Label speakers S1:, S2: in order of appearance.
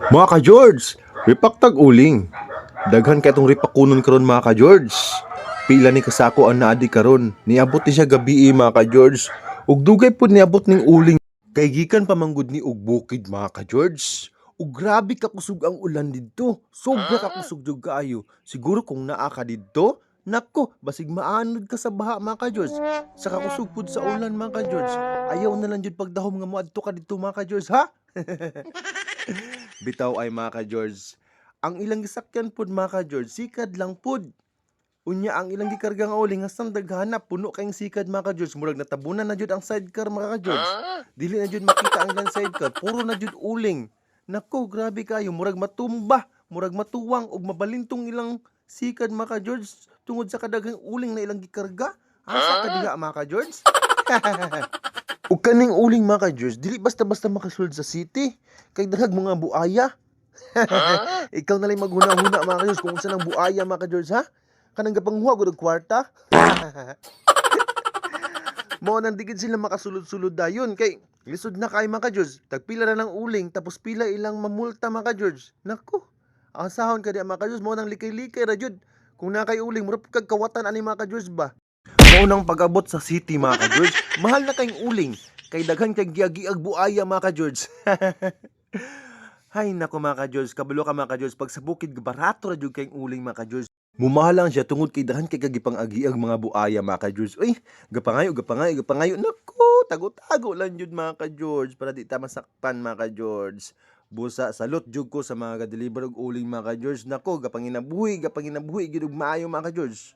S1: Mga ka-George, ripak tag uling. Daghan kay itong ripakunon karon, mga ka-George. Pila ni kasako ang naadi karon. Niabot ni siya gabi, mga ka-George. Ug dugay pud niabot ning uling. Kay gikan pa manggod ni og bukid, mga ka-George. Ug grabe ka kusog ang ulan didto. Sobra ka kusog jud kaayo. Siguro kung naa ka didto, nako, basig maanod ka sa baha, mga ka-George. Sa kakusog pud sa ulan, mga ka-George. Ayaw na lang jud pagdahom nga moadto ka didto, mga ka-George, ha? Bitaw ay, mga ka-George. Ang ilang gisakyan pud, mga ka-George, sikad lang pud. Unya ang ilang gikarga nga uling hastang daghana, puno kayong sikad, mga ka-George. Murag natabunan na jud ang sidecar, mga ka-George. Dili na jud makita ang ilang sidecar, puro na jud uling. Nako, grabe kayo, murag matumba, murag matuwang ug mabalintong ilang sikad, mga ka-George, tungod sa kadaghang uling na ilang gikarga. Asa ka diha, mga ka-George? Ug kaning uling, mga ka-George, dili basta-basta makasulod sa city. Kay daghag mga buaya. Ikaw na lang maghuna-huna, mga ka-George, kung unsa nang buaya, mga ka-George, ha? Kanang gapanghuwa gud og kwarta. Mao nang di gid sila makasulod-sulod dayon kay lisod na kay, mga ka-George. Tagpila na lang uling tapos pila ilang mamulta, mga ka-George. Nako. Ang sahon ka di, mga ka-George, mao nang likay-likay ra jud. Kung naa kay uling, murag kag kawatan ani, mga ka-George ba. Mao nang pag-abot sa city, mga ka-George, mahal na kayong uling kay daghan kay giagiag buaya, mga ka-George. Hay nako, mga ka-George, kabalo ka, mga ka-George, pag sa bukid barato ra jud kayong uling, mga ka-George. Mumahal lang siya tungod kay daghan kay kagipang-agiag mga buaya, mga ka-George. Uy, gapangayo, gapangayo, gapangayo. Nako, tago-tago lang jud, mga ka-George, para di ta masakpan, mga ka-George. Busa salute jud ko sa mga ga-deliver og uling, mga ka-George. Nako, gapanginabuhi, gapanginabuhi gid og maayo, mga ka-George.